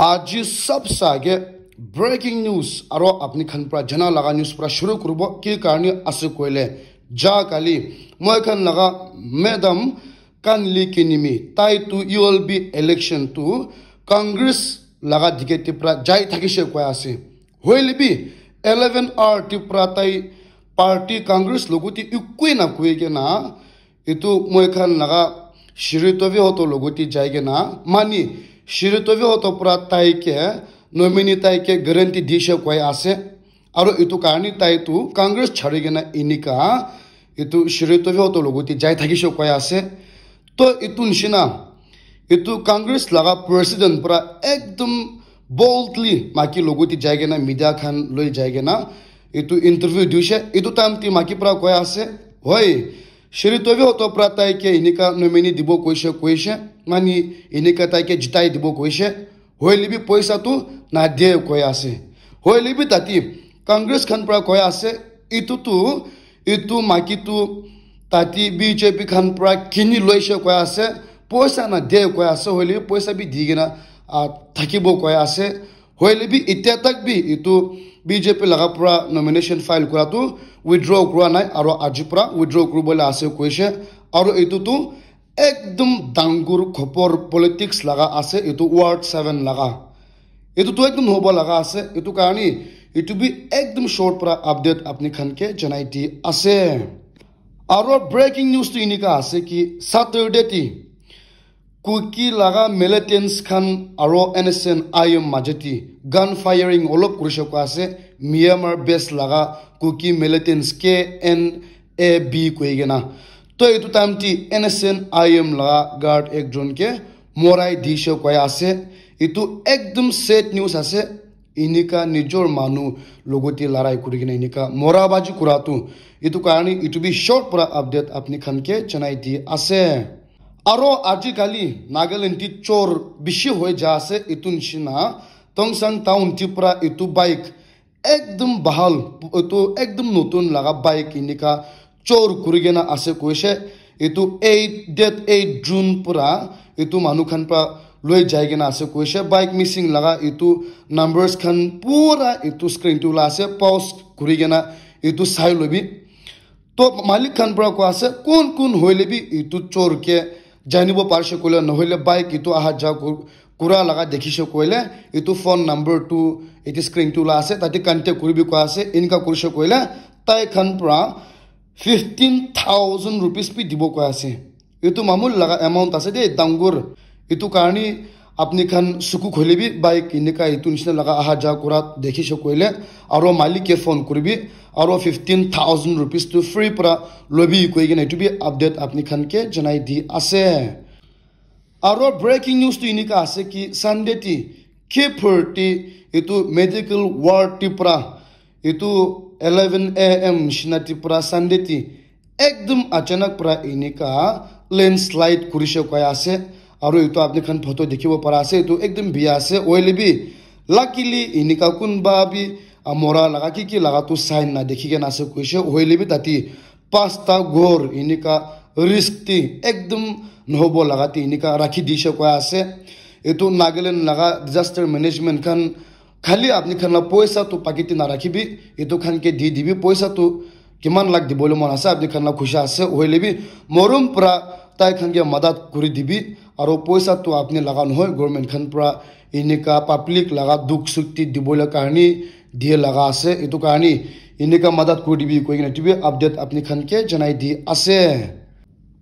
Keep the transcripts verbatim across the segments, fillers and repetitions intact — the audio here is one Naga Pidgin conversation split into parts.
Aji sabse aage breaking news aro apni khan pra jana laga news pra shuru kuribo. Ki karne ase koile, ja kali moi khan laga madam Kanli Kinimi, tai tu U L B election tu Congress laga ticket te pra jai thakise koi ase. Hoile bi eleven hour te pra tai party Congress logote ekoi na koi kena, etu moi khan laga Shri Tovi Hoto logote jai kena, mani Shri Tovi Hoto pra tai ke nominee tai ke guarantee dise koi ase. Aro etu karne tai tu Congress chari kena enika etu Shri Tovi Hoto logote jai thakise koi ase. To etu nishina, etu Congress laga president pra ekdum boldly maki logote jai kena media khan loi jai kena etu interview dise. Etu time te maki pra koi ase, hoi, Shri Tovi Hoto pra tai ke enika nominee dibo koise, koise, mani enika tai ke jitai dibo koise. Hoile bi poisa tu na de koi ase. Hoile bi tate Congress khan pra koi ase, etu tu, etu maki tu tate B J P khan pra kini loise koi ase, poisa na de koi ase, hoile bi poisa bi di kena, ah, thakibo koi ase. Hoile bi etia tak bi etu B J P laga pra nomination file kura tu withdraw kura nai, aro aji pra withdraw kuribole ase koise. Aro etu tu ekdum dangor khopor politics laga ase, etu Ward seven laga. Etu tu ekdum hobo laga ase, etu karne etu bi ekdum short pra update apni khan ke janai di ase. Aro breaking news tu enika ase ki Saturday ti Kuki laga militants khan aro N S N I M maje ti gun firing olop kurise koi ase, Myanmar base laga Kuki militants K N A B koi kena. To etu time ti N S N I M laga guard ekjon ke morai dise koi ase. Etu ekdum sad news ase. Enika nijor manu logote larai kuri kena enika mora baji kura tu. Etu karne etu bi short pra update apni khan ke janai di ase. Aro aji kali Nagaland ti chor bishi hoi ja ase, etu nishina Tongsang town ti pra etu bike ekdum bahal, etu ekdum notun laga bike enika chor kuri kena ase koise. Etu eight, date eight June pra etu manu khan pra loi jai kena ase koise. Bike missing laga etu numbers khan pura etu screen tu la ase, pause kuri kena etu sai lobi. To malik khan pra koi ase, kun kun hoile bi etu chor ke janibo parise koile, nohoile bike etu aha ja ku-, kura laga dekhise koile, etu phone number tu ete screen tu la ase, tate contact kuribi koi ase, enika kurise koile, tai khan pra fifteen thousand rupees bi dibo koi ase. Etu mamul laga amount ase de, dangor. Etu karne apni khan sukuk hoile bi bike enika etu nishina laga aha ja kura dekhise koile, aro malik ke phone kuribi, aro fifteen thousand rupees tu free pra lobi koi kena etu bi update apni khan ke janai di ase. Aro breaking news tu enika ase ki Sunday ti Kiphur ti etu medical ward ti pra etu eleven A M nishina ti pra Sunday ti ekdum achanak pra enika landslide kurise koi ase. Aro etu apni khan photo dikhibo para ase, etu ekdum biya ase. Hoile bi luckily enika kunba bi, ah, mora laga ki ki laga tu sign na dekhi kena ase koise. Hoile bi tate pasta ghor enika risk te ekdum nohobo laga te enika rakhi dise koi ase. Etu Nagaland laga disaster management khan khali apni khan la poisa tu pocket te narakhibi, etu khan ke di dibi, poisa tu kiman lakh dibole mon ase, apni khan la khushi ase, hoile bi morom pra tai khan ke madat kuri dibi, aro poisa tu apni laga nohoi, government khan pra enika public laga dukh sukh te dibole karne diye laga ase, etu karne enika madat kuri dibi koi kena etu bi update apni khan ke janai di ase.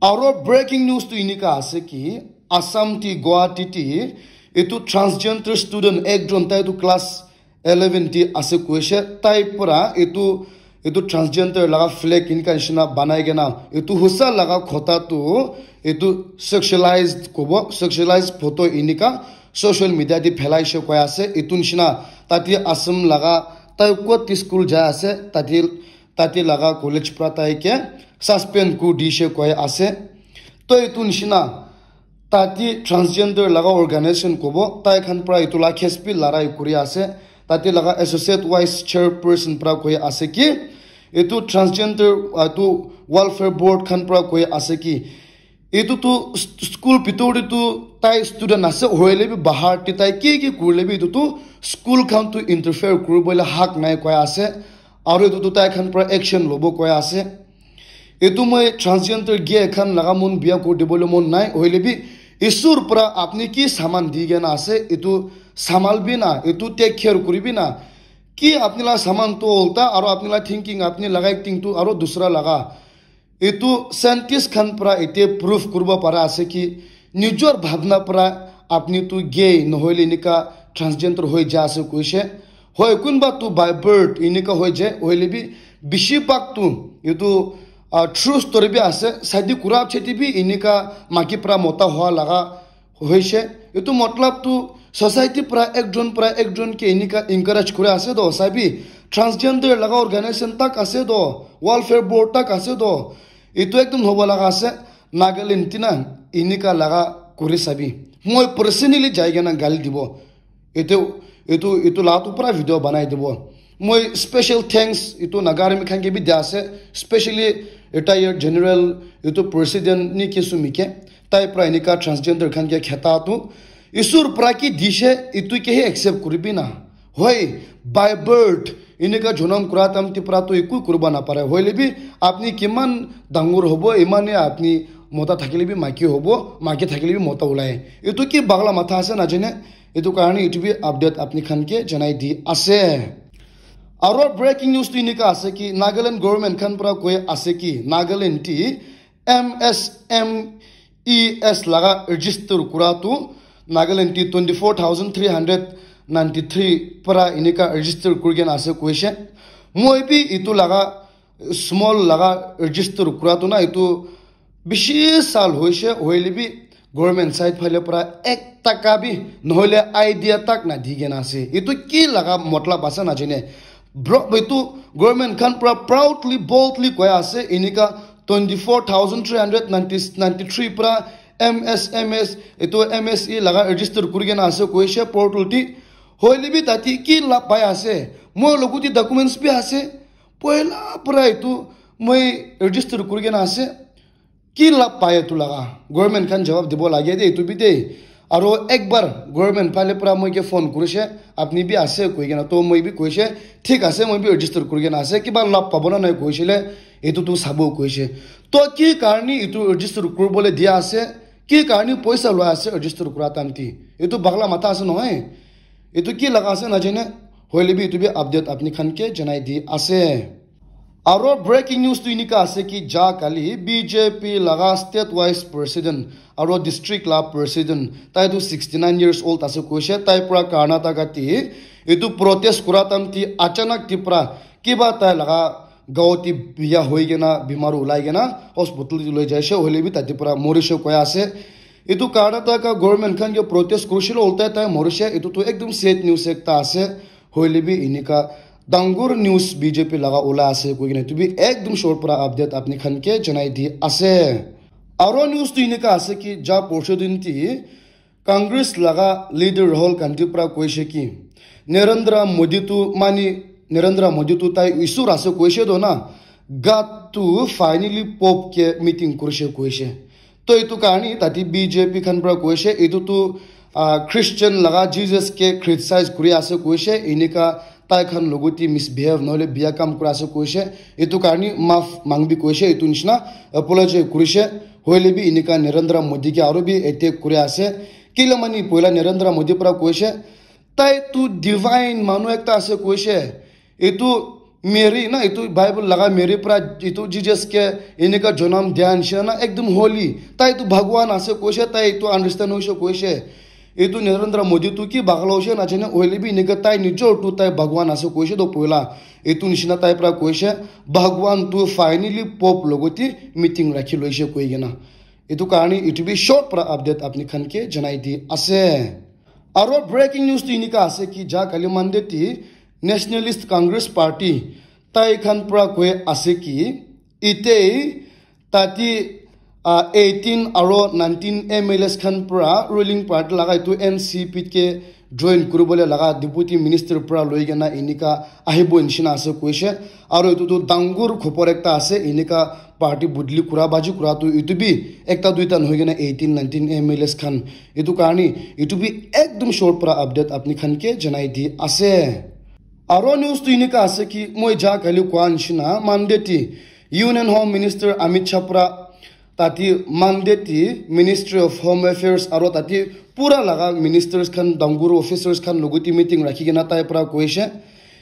Aro breaking news tu enika ase ki Assam ti Guwahati ti etu transgender student ekjon tai tu class eleven ti ase koise, tai pra etu, etu transgender laga flag enika nishina banai kena etu hosa laga khota tu etu sexualized kobo, sexualized photo enika social media te phelaise koi ase. Etu nishina tate Assam laga tai kot te school jai ase, tate, tate laga college pra tai ke suspend kuri dise koi ase. To etu nishina tate transgender laga organization kobo, tai khan pra etu la case bi larai kuri ase. Tate laga associate vice chairperson pra koi ase ki etu transgender, ah, etu welfare board khan pra koi ase ki etu tu s-, school bitor te tu Tai student ase, hoile bi bahar te tai ki ki kurile bi etu tu school khan tu interfere kuribole hak nai koi ase, aru etu tu tai khan pra action lobo koi ase. Etu moi transgender gay khan laga mon biya kuri dibole mon nai, hoile bi Isur pra apni ki saman di kena ase, etu samal bi na, etu take care kuribi na. Ki apni la saman tu ulta, aru apni la thinking, apni laga acting tu aru dusra laga. Etu scientist khan pra ete proof kuribo para ase ki nijor bhabna pra apni tu gay nohoile enika transgender hoi ja ase koise. Hoi, kunba tu by birth enika hoi jai, hoile bi bishi bhag tu etu, ah, true story bi ase. Shadi kura pichete bi enika maki pra mota hoa laga hoise. Etu matlab tu society pra ekjon pra ekjon ke enika encourage kuri ase to, sabi, transgender laga organization tak ase to, welfare board tak ase to, etu ekdom hobo laga ase. Nagaland tina enika laga kuri sabi. Moi personally jai kena gali dibo. Etu, etu, etu la tu pura video banai dibo. Moi special thanks etu Naga Army khan ke bi dia ase, specially retired general etu president ni ke sumi ke, tai pra enika transgender khan ke kheta tu Isur pra ki dishe, etu ke hi accept kuribi na. Hoi, by birth enika jonom kura tamti pra tu eku kuriba na pare. Hoile bi apni kiman dangor hobo, imane apni mota thakile bi maki hobo, maki thakile bi mota ulai. Etu ki bagla matha ase na jane. Etu karne etu bi update apni khan ke janai di ase. Aro breaking news tu enika ase ki Nagaland government khan pra koi ase ki Nagaland ti M S M E S laga register kura tu Nagaland ti twenty four thousand three hundred ninety three pra enika register kuri kena ase koise. Moi bi etu laga small laga register kura tu na etu bishi sal hoise, hoile bi government side phale pra ek taka bi nohoile idea tak na di kena ase. Etu ki laga matlab ase na jane. Bro, etu government khan pra proudly, boldly koi ase, enika twenty four thousand three hundred ninety, ninety three pra M S M S, etu M S E laga register kuri kena ase koise portal ti. Hoile bi tati ki lab pai ase? Moi logote documents bi ase. Poila pra etu moi register kuri kena ase. Ki lab pai etu laga? Government khan jawab dibo lage de etu bi de. Aro ekbar government phale pra moi ke phone kurise, apni bi ase koi kena, to moi bi koise, thik ase, moi bi register kuri kena ase, kiba lab pabo na nai koisile, etu tu sabo koise. To ki karne etu register kuribole dia ase, ki karne poisa loi ase register kura tamti? Etu bagla matha ase nohoi? Etu ki laga ase na jane, hoile bi etu bi update apni khan ke janai di ase. Aro breaking news tu enika ase ki ja kali B J P laga state wise president aro district la president, tai tu sixty nine years old ase koise, tai pra Karnataka ti etu protest kura tamti achanak ti pra kiba tai laga gao ti biya hoi kena bimar ulai kena hospital ti loi jaise, hoile bi tati pra morise koi ase. Etu Karnataka government khan ke protest kurisile ulta tai morise, etu tu ekdom sad news ekta ase. Hoile bi enika dangor news B J P laga ula ase koi kena etu bi ekdom short pra update apni khan ke janai di ase. Aro news tu enika ase ki ja porsu din ti Congress laga leader Rahul Gandhi pra koise ki Narendra Modi tu mani Narendra Modi tu tai Isur ase koise do na, God tu finally Pope ke meeting kurise koise. To etu karne tati B J P khan pra koise, etu tu, ah, Christian laga Jesus ke criticize kuri ase koise, enika tai khan logote misbehave nohole biya kam kura ase koise, etu karne maaf mangbi koise, etu nishina apology kurise, hoile bi enika Narendra Modi ke aro bi attack kuri ase, kile mani poila Narendra Modi pra koise, tai tu divine manu ekta ase koise, etu Mary na, etu Bible laga Mary pra etu Jesus ke enika jonam dia nishina na, ekdom holy. Tai tu Bhagwan ase koise, tai etu understand hoise koise. Etu Narendra Modi tu ki bagla hoise na jane, hoile bi enika tai nijor tu tai Bhagwan ase koise to poila. Etu nishina tai pra koise, Bhagwan tu finally Pope logote meeting rakhi loise koi kena. Etu karne etu bi short pra update apni khan ke janai di ase. Aro breaking news tu enika ase ki ja kali Monday ti Nationalist Congress Party tai khan pra koi ase ki ite tati, ah, eighteen aro nineteen M L As khan pra ruling party laga etu N C P ke join kuribole laga deputy minister pura loi kena enika ahibo nishina ase koishe. Aro etu tu dangur khopor ekta ase, enika party budli kura baji kura tu etu bi ekta duita nohoi kena eighteen nineteen M L As khan. Etu karni etu bi ekdom short pura update apni khan ke janai di ase. Aro news tu enika ase ki moi ja kali koa nishina Monday ti Union Home Minister Amit Shah pura tate Monday ti Ministry of Home Affairs aro tate pura laga ministers khan, dangur officers khan logoti meeting rakhi kena tai pura koishe,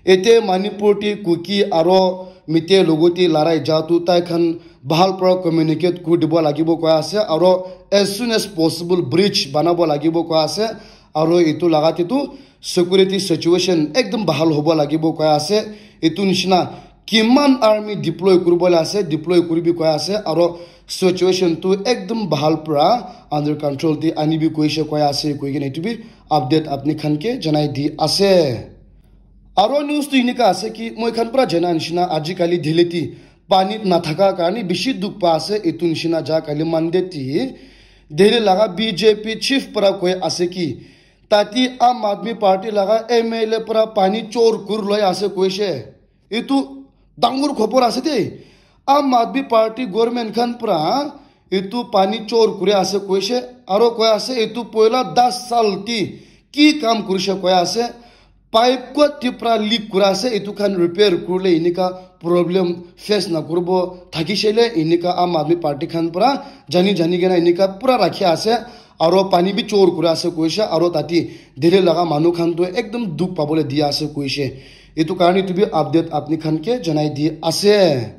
ete Manipur ti Kuki aro Mite logoti larai ja tu tai khan bahal pura communicate kuri dibo lagibo koi ase, aro as soon as possible bridge banabo lagibo koi ase, aro etu laga te tu security situation ekdom bahal hobo lagibo koi ase. Etu nishina kiman army deploy kuribole ase, deploy kuribi koi ase, aro situation tu ekdom bahal pura under control te anibi koishe koi ase koi kena etu bi update apni khan ke janai di ase. Aro news tu enika ase ki moi khan pura jana nishina ajikali Delhi ti pani nathaka karni bishi dukh pa ase. Etu nishina ja kali Monday ti Delhi laga B J P chief pura koi ase ki tati Aam Aadmi Party laga M L A pura pani chor kuri loi ase koishe. Etu dangur khopor ase de. Aam Aadmi Party government khan pura etu pani chor kuri ase koishe, aro koi ase etu poila das sal ti ki kam kurishe koi ase, pipe kot ti pura leak kuri ase, etu khan repair kurile enika problem face na kuribo thakishe le enika Aam Aadmi Party khan pura jani jani kena enika pura rakhi ase, aro pani bi chor kuri ase koishe, aro tati Delhi laga manu khan tu ekdom dukh pabole di ase koishe. Etu karni tu bi update apni khan ke janai di ase.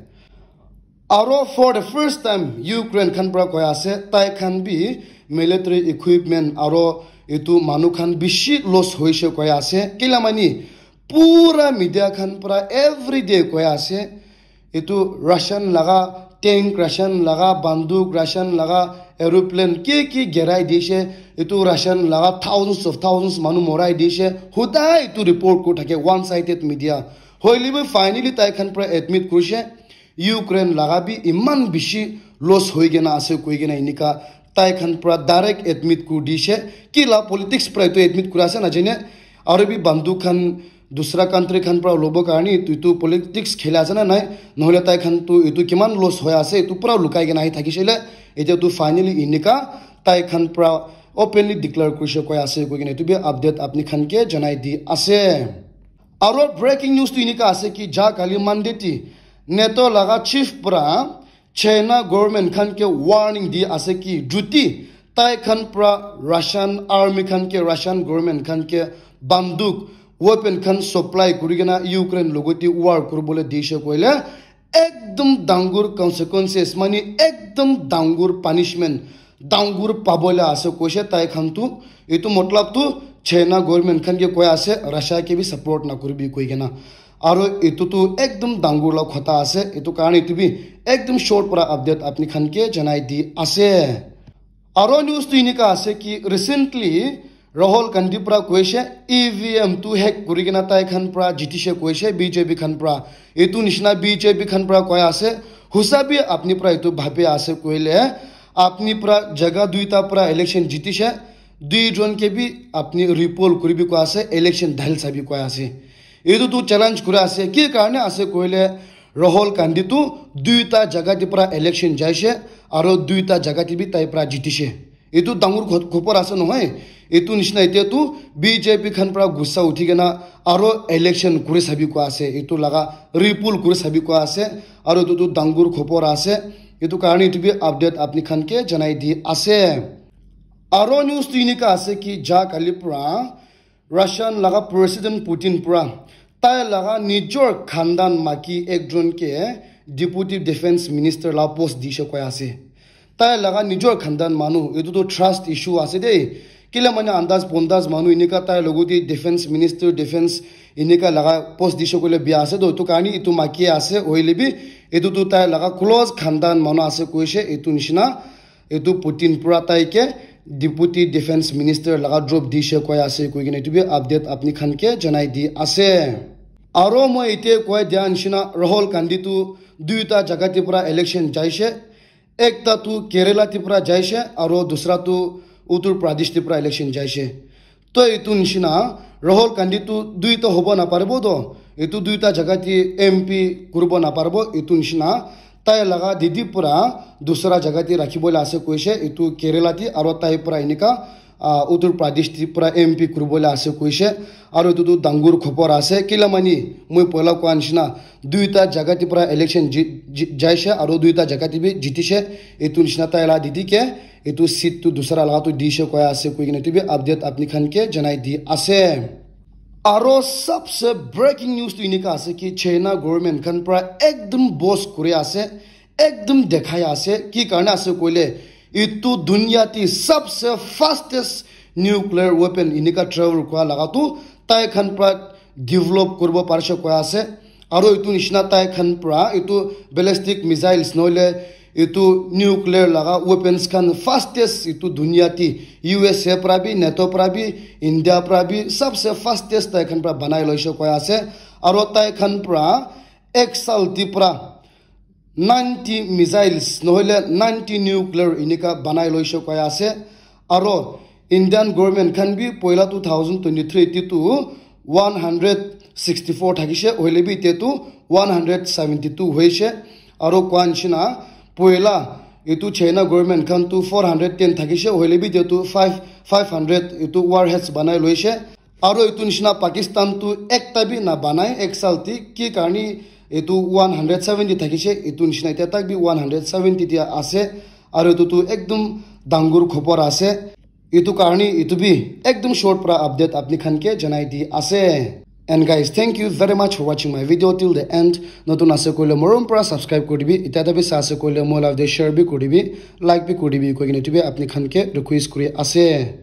Aro for the first time Ukraine khan pura koi ase tai khan bi military equipment aro etu manu khan bishi loss hoishe koi ase. Kila mani pura media khan pura everyday koi ase etu Russian laga tank, Russian laga banduk, Russian laga aeroplane ki ki gerai dishe, etu Russian laga thousands of thousands manu morai dishe, hudai etu report kuri thake one sided media. Hoile bi finally tai khan pura admit kurishe Ukraine laga bi iman bishi loss hoi kena ase koi kena enika tai khan pura direct admit kuri dishe. Ki la politics pura etu admit kuri ase najane, aro bi banduk khan dusra country khan pura lobo karni tu etu politics khela ase na nai, nohole tai khan tu etu kiman loss hoi ase etu pura lukai kena ahi thakishe le, etia tu finally enika tai khan pura openly declare kurishe koi ase koi kena etu bi update apni khan ke janai di ase. Aro breaking news tu enika ase ki ja kali Monday ti NATO laga chief pura China government khan ke warning di ase ki juti tai khan pura Russian army khan ke, Russian government khan ke banduk weapon khan supply kuri kena Ukraine logoti war kuribole dishe koile ekdom dangur consequences mani ekdom dangur punishment dangur pabole ase koishe tai khan tu. Etu matlab tu China government khan ke koi ase Russia ke bi support na kuribi koi kena. Aro etu tu ekdom dangur la khota ase, etu karni etu bi ekdom short pura update apni khan ke janai di ase. Aro news tu enika ase ki recently Rahul Gandhi pura koishe E V M tu hack kuri kena tai khan pura jitishe koishe B J P khan pura. Etu nishina B J P khan pura koi ase, husa bi apni pura etu bhabi ase koile apni pura jaga duita pura election jitishe, dui jon ke bi apni repoll kuribi koi ase, election dahil sabi koi ase. Etu tu challenge kuri ase, ki karne ase koile Rahul Gandhi tu duita jaga te pura election jaishe, aro duita jaga te bi tai pura jitishe. Etu dangur kho-, khopor ase nohoi. Etu nishina etia tu B J P khan pura gussa uthi kena aro election kuri sabi koi ase. Etu laga repoll kuri sabi koi ase. Aro etu tu dangur khopor ase. Etu karni etu bi update apni khan ke janai di ase. Aro news tu enika ase ki ja kali pura Russian laga President Putin pura tai laga nijor khandan maki ekjon ke Deputy Defense Minister la post dishe koi ase. Tai laga nijor khandan manu, etu tu trust issue ase de. Kile mane andas bondas manu enika tai logoti Defense Minister, Defense enika laga post dishe koile bia ase to. Etu karni etu maki ase, hoile bi etu tu tai laga close khandan manu ase koishe, etu nishina etu Putin pura tai ke Deputy Defense Minister laga drop dishe koi ase koi kena etu bi update apni khan ke janai di ase. Aro moi ite koi dia nishina Rahul Gandhi tu duita jaga te pura election jaishe, ekta tu Kerala te pura jaishe aro dusra tu Uttar Pradesh te pura election jaishe. To etu nishina Rahul Gandhi tu duita hobo naparibo to, etu duita jaga te M P kuribo naparibo, etu nishina tai laga didi pura dusra jaga te rakhibo le ase koise, etu Kerala te, aro tai pura enika ah, Uttar Pradesh te pura M P kuribo le ase koise. Aro etu tu dangur khopor ase, kila mani moi poila koa nishina duita jaga te pura election ji-, ji-, jaise aro duita jaga te bi jitise. Etu nishina tai la didi ke etu seat tu dusra laga tu dise koa ase koi kena etu bi update apni khan ke janai di ase. Aro sabse breaking news tu enika ase ki China government khan pura ekdum boss kuri ase, ekdum dekhai ase, ki karne ase koile etu dunia te sabse fastest nuclear weapon enika travel kura laga tu tai khan pura develop kuribo parise koa ase. Aro etu nishina tai khan pura etu ballistic missiles nohoile etu nuclear laga weapons khan fastest etu dunia te U S A pura bi, NATO pura bi, India pura bi sabse fastest tai khan pura banai loise koa ase. Aro tai khan pura ek saal te pura ninety missiles nohoile ninety nuclear enika banai loise koa ase. Aro Indian government khan bi poila two thousand twenty-three te tu one hundred sixty-four thakise, hoile bi etia tu one hundred seventy-two hoise. Aro koa nishina poila etu China government khan tu four hundred ten thakise, hoile bi etia tu five, five hundred etu warheads banai loise. Aro etu nishina Pakistan tu ekta bi na banai ek saal te, ki karne etu one hundred seventy thakise, etu nishina etia tak bi one hundred seventy dia ase. Aro etu tu ekdum dangur khopor ase. Etu karne etu bi ekdum short pura update apni khan ke janai di ase. And guys, thank you very much for watching my video till the end. Notun ase koile morom pura subscribe kuri dibi, etia ta bi sa ase koile moi live te share bi kuri dibi, like bi kuri dibi koi kena etu bi apni khan ke request kuri ase.